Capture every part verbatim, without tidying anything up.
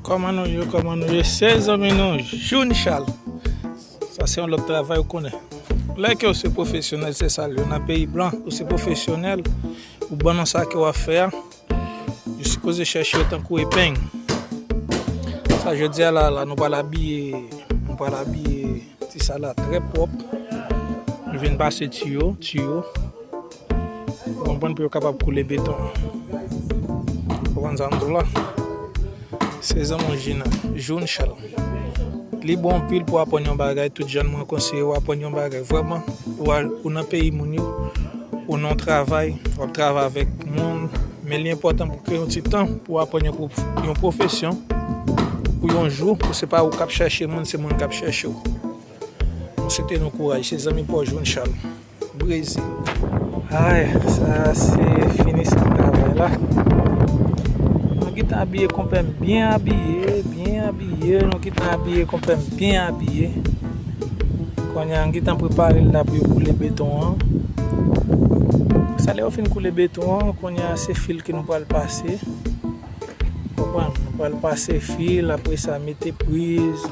Kòman nou ye, kòman nou ye? Se zanmi nou, Joun Chal. Sa se yon lòt travay ou konnen. Lè ke ou se pwofesyonèl, se sa l ye. Nan peyi blan, ou se pwofesyonèl, ou bon nan sa ke w ap fè a, ou sipoze chèche yo tankou epeng. Sa jodi a la, la, nou pral abiye, nou pral abiye ti sa la trè pwòp. Nou vin pase tiyo, tiyo. Ou konprann, pou yo kapab koule beton. Ou konprann sa m di w la? Se zanmi w Jina, Joun Chal. Li bon anpil pou aprann yon bagay, tout jèn mwen konseye w aprann yon bagay. Vrèman, ou al, ou nan peyi moun yo, ou nan yon travay, w ap travay avèk moun, men li enpòtan pou w kreye yon ti tan pou w aprann yon pwof-, yon pwofesyon, pou yon jou, pou se pa ou k ap chèche moun, se moun k ap chèche w. Mwen swete nou kouraj, se zanmi pa w Joun Chal. Brezil. Ay, sa se finisman travay la. Nou gentan abiye konpè m, byen abiye, byen abiye. Nou gentan abiye konpè m, byen abiye. Kounye a, nou gentan prepare l la pou yo koule beton an. Sa lè yo fin koule beton an, kounye a se fil ke nou pral pase. Konprann? Nou pral pase fil, apre sa mete priz.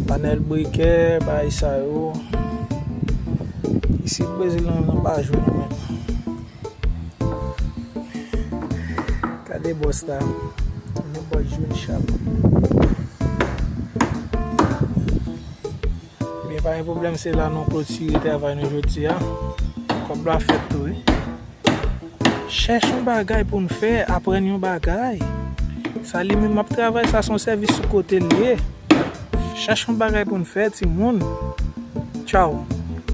Panèl brikè, bagay sa yo. Isit Brezil nan, nan pa jwe nou menm. Gade bòs la. Nou bòs Joun Chal. Ebyen, pa gen pwoblèm, se la nou klotire travay nou jodi a. Kòb la fèt tou, wi. Chèch yon bagay pou n fè, aprann yon bagay. Sa li menm ap travay, sa se yon sèvis sou kote l ye. Chèch yon bagay pou n fè, timoun. Tchaw.